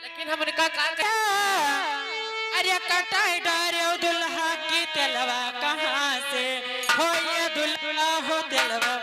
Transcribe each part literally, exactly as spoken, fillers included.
लेकिन हम उनका का कह-, अरे कटाई डारे दुल्हा की तेलवा कहाँ से, हो ये दुल्हा हो तेलवा।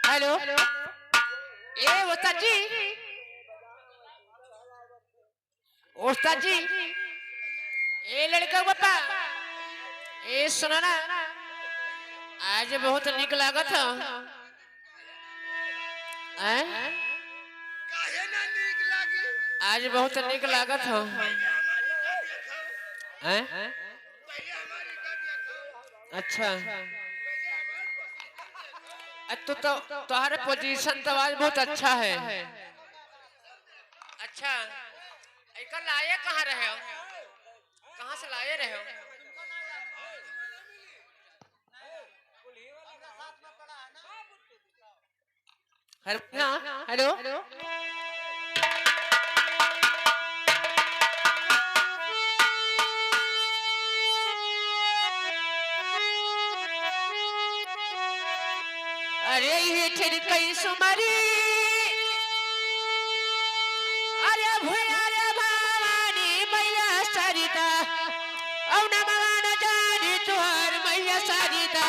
हेलो। ए उस्ताद जी, उस्ताद जी, ए लड़का बापा, ए सुना ना, आज बहुत निक लागत हो। हैं? आज बहुत निक लागत हो। हैं? अच्छा। अ, तू तो, तोहरे पोजीशन तो आज बहुत अच्छा है। अच्छा, एकर लाए कहाँ रहे हो? कहाँ से लाए रहे हो? हेलो, हाँ, हेलो। अरे ये छिड़कई सुमरी, अरे भुइया रे भवानी मैया सरिता, औ नमवा न जानी तुहार मैया सरिता।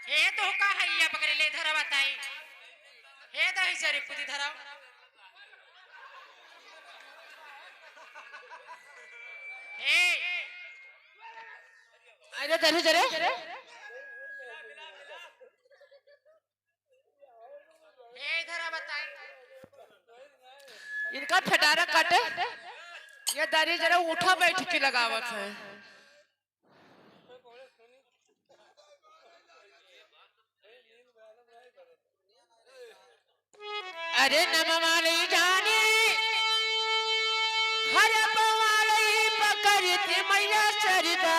हे तो का है ये पकड़े ले धरा बताई। हे दही जरे कुदी धरा। हे। अरे दही जरे। हे धरा बताई। इनका फेटारा काटे। ये दही जरे उठा बैठ के लगावत है। अरे नमवा लई जानी, हरे पवा लई पकड़ती मैया सरिता।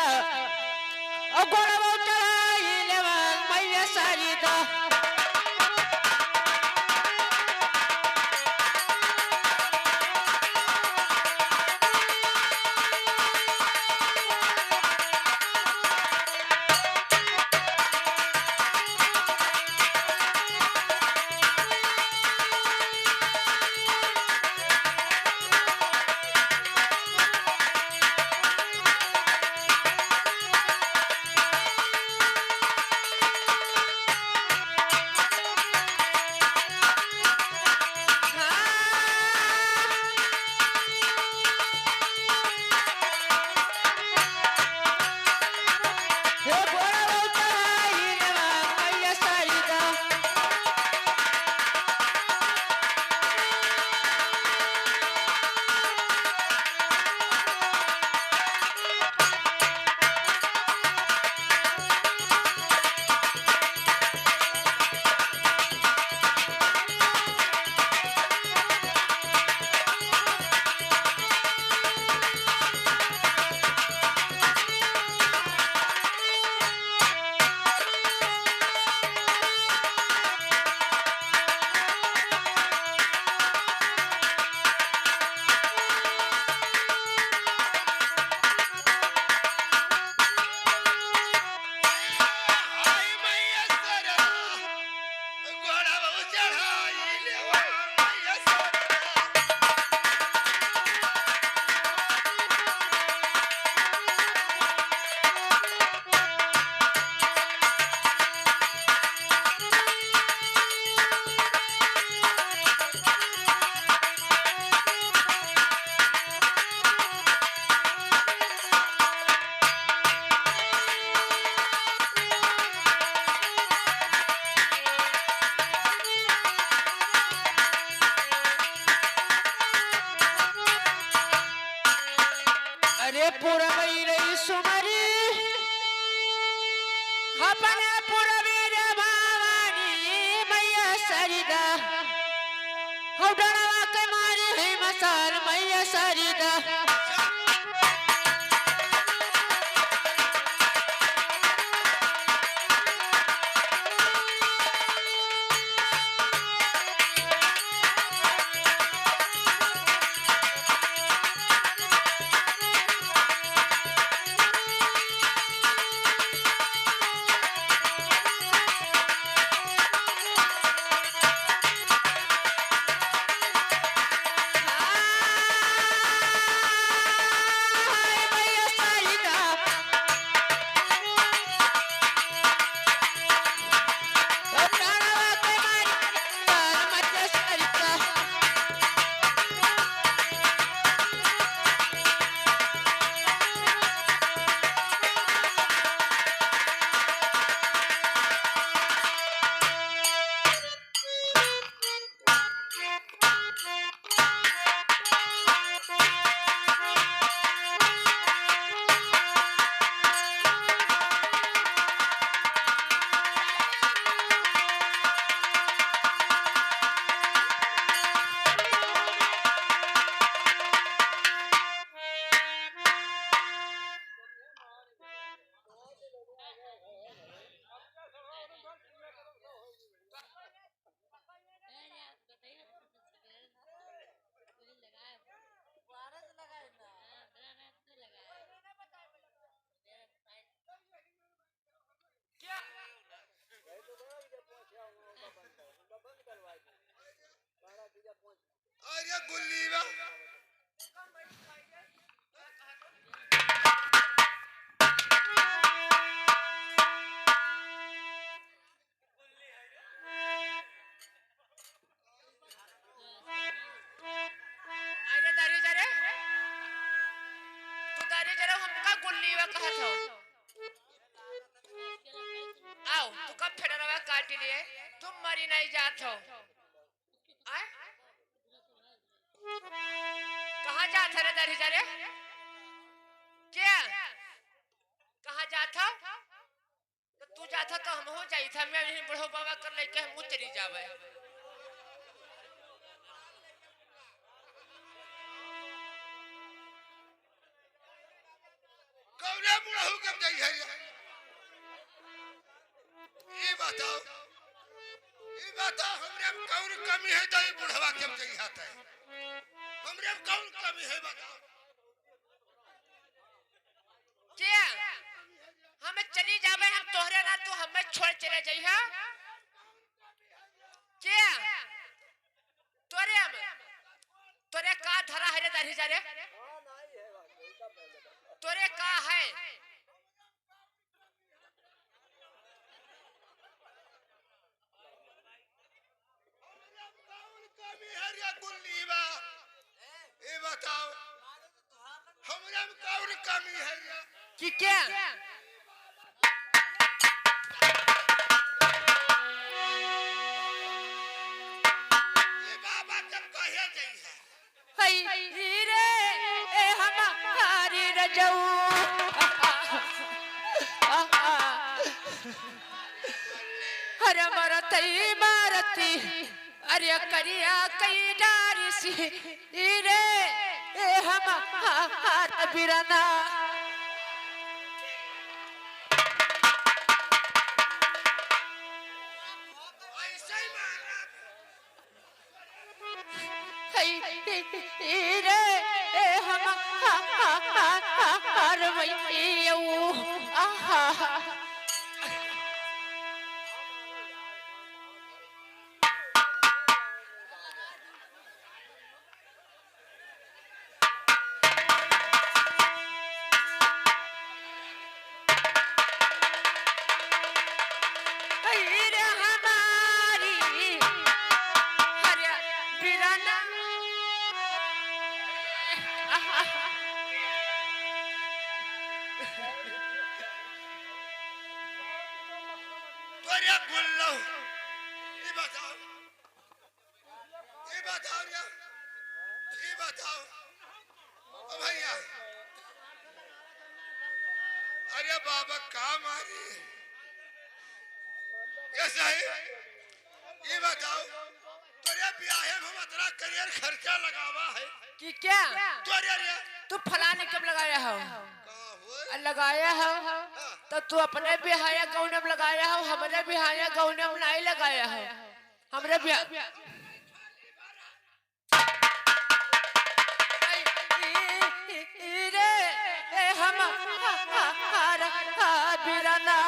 गुल्ली बा। अरे दारी जरे, तू दारी जरे हमका गुल्ली बा कहत हो? आओ, तू कब फेडरवा काट लिए? तुम मरी नहीं जात हो। आय? कहाँ जात है रे दारी जरे? क्या? कहाँ जात हो? तो तू जात हो तो हमहू जाइत है, मैं इन्हीं बुढ़ऊ बाबा कर लेके हमहू चली जावे। कौने बुढ़ऊ के जइहे रे? ई बताओ, ई बताओ, हमरे में कौन कमी है तो ई बुढ़वा के जइहा तै? हमरे में कौन कमी है बताओ? के? हम चली जाबे, हम तोहरे ना, तू हमें छोड़ चले जइहा। के? तोरे हम, तोरे का धरा है रे दाढ़ी जा रे? तोरे का है? कौन कमी है रे गुल्ली बा? ए बताओ, हमरा में कौन कमी है रे? कि क्या? ये बाबा जब कहे जइहे। हई रे, ए हमारी रजऊ। हर मरतई मारती, अरे करिया कई डारी सी, ई रे, ए हमार बिरना। ऐसे ही मारना। हई, ई रे, ए हमार मैयऊ, आहा। अरे हमारी हर बिरना। तोरे गुल्लो, ई बताओ, ई बताओ रे, ई बताओ। ओ भैया, अरे बाबा का मारी? ये सही, ये बताओ, तोरे ब्याहे में हम अतना करियर खर्चा लगावा है। कि क्या? तोरे रे। तू फलाने कब लगाया हो? का हो? आ, लगाया हो। हाँ। तो तू अपने बिहाया गौने में लगाया हो, हमरे बिहाया गौने में नहीं लगाया हो। हमरे बिहा- रे, ए हम, हमार, हा, बिरना।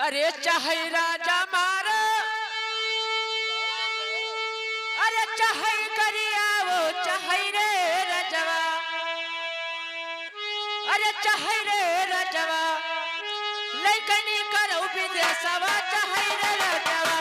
अरे चाहे राजा मारो, अरे चाहे गरियावो, चाहे रे रजवा, अरे चाहे रे रजवा, लइकनी करो विदेशवा, चाहे रे रजवा।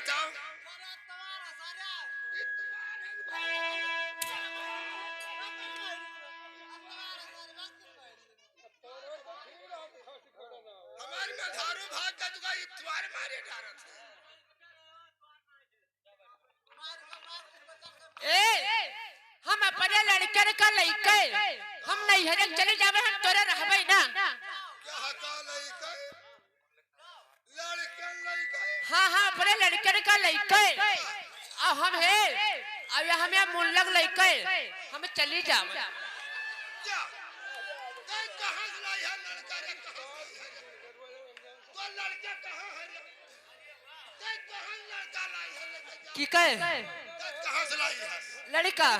बताओ। हमार मेहरारू भाग का दुका इतवार मारे डारत है। ए, हम अपने लड़कन का लइके, हम नैहरे चले जावे, हम तोरे रहबे ना। क्या हका लइके? लड़कन लइके? हाँ, हाँ, अपने लड़कन का लइके। अब हम है, अब ये हमें मुल्लक लइके, हम चली जावे। क्या? तै कहाँ से लाई है लड़का रे, कहाँ से लाई है रे? तो लड़का कहाँ है रे? तै कहाँ लड़का लाई है, लड़का? की कहे? तै कहाँ से लाई है? लड़का,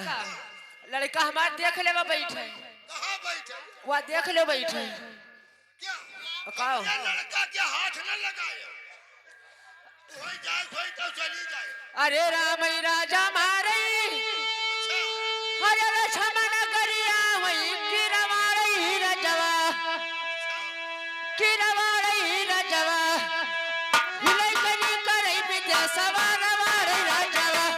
लड़का हमार देख लेवा बैठे। कहाँ बैठे? वह देख लो बैठे। क्या? बताओ। अपने लड़का के हाथ न लगाए। कोई जाए, कोई तो चली जाए। अरे राम ही राजा मारे, अच्छा। हरे लक्ष्मण गरिया वही की रवा रही रजवा। किरवाड़ई राजवा, हिलई कनी करई विदेशवा रवाड़ई राजवा।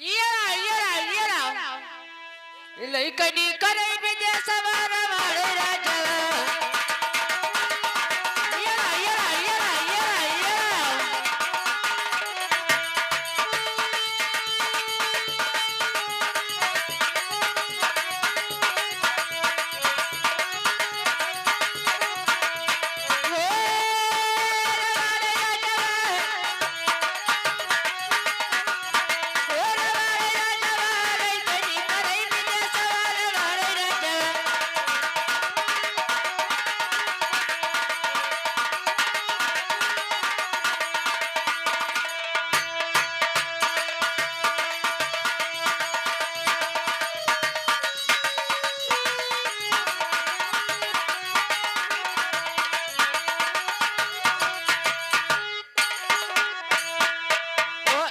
ये रा, ये रा, ये रा। लइकनी करे विदेशवा रवाड़े राजा। ये रा, ये रा, ये रा, ये रा, ये रा। ओ,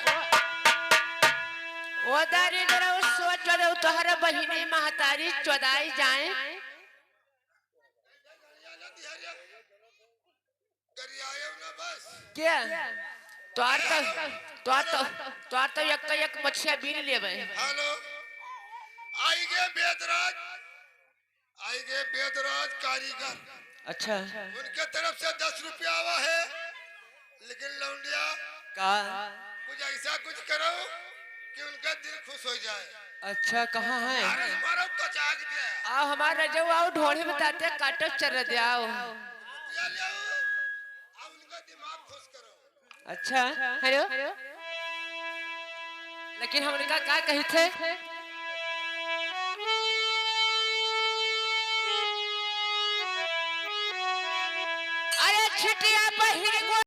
ओ दारी जरा सोच रहे हो, तोहर बहिनी महतारी चोदाई जाए। गरियाएव ना बस। क्या? तोर तो, तोर तो, तोर तो एक का एक मछिया बीन लेबे। हेलो, आइगे बेदराज, आइगे बेदराज कारीगर। अच्छा। उनके तरफ से दस रुपया आवा है, लेकिन लौंडिया का? कुछ ऐसा कुछ करो कि उनका दिल खुश हो जाए। अच्छा, कहाँ है? अरे, मारो तो चाक दे। आओ, हमार रजऊ आओ, ढोढ़ी में ताते काटो चर दे आओ। रुपया ले आओ, आ उनका दिमाग खुश करो। अच्छा, हेलो। लेकिन हम उनका का कही थे? अरे छिटिया बहिर